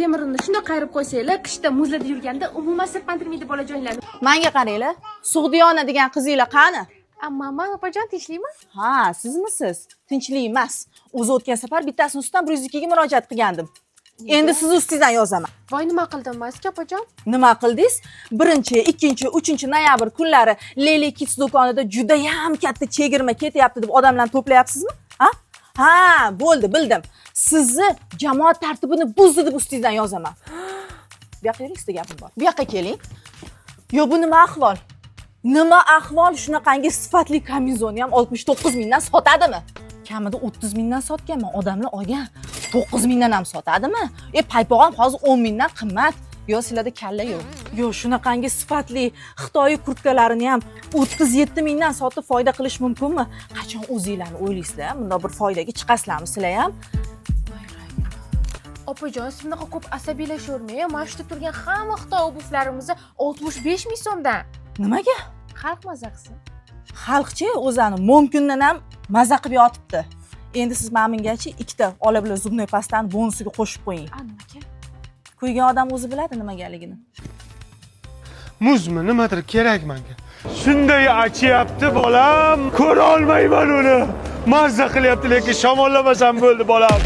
Temirini shundoq qayirib qo'ysanglar, qishda muzlarda yurganda umuman sirpantirmaydi bolajonlarni. Manga qaranglar, Sug'diyona degan qizinglar qani? Amma, man, opajon, tinchlikmi? Ha, sizmisiz? Tinchlik emas. O'zi o'tgan safar bittasini ustidan 102 ga murojaat qilgandim. Endi sizni ustingizdan yozaman. Voy, nima qildim, Maska opajon? Nima qildingiz? 1, 2, 3 noyabr kunlari Lely Kids do'konida judayam katta chegirma ketyapti deb odamlarni to'playapsizmi? Ha? Ha, bo'ldi, bildim. Sizni jamoat tartibini buzdi deb ustingizdan yozaman. Bu yoqqa yuring, sizda gapim bor. Bu yoqqa keling. Yo, bu nima ahvol? Nima ahvol, shunaqangi sifatli kamizonni ham 69 mingdan sotadimi? Kamida 30 mingdan sotganman, odamlar olgan. 9 mingdan ham sotadimi? E, paypoq ham hozir 10 mingdan qimmat. Yo, sizlarda kalla yo'q. Yo, shunaqangi sifatli Xitoy kurtkalarini ham 37 mingdan sotib foyda qilish mumkinmi? Qachon o'zinglarni o'ylaysizlar? Bundoq bir foydaga chiqasizlarmi sizlar ham? Opajon, siz bunaqa ko'p asabiylashavermang. Mana shu yerda turgan hamma Xitoy обувь larimizni 65 ming so'mdan. Nimaga? Xalq maza qilsin. Xalqchi o'zani mumkindan ham maza qilib yotibdi. Endi siz mana bungacha ikkita ola зубной pastani bonusiga qo'shib qo'ying. A, nimaga? Kuygan odam o'zi biladi nimagaligini. Muzmi, nimadir kerak menga. Shunday achyapti, bolam, ko'ra olmayman uni. Mazza qilyapti, lekin shamollamasam bo'ldi, bolam.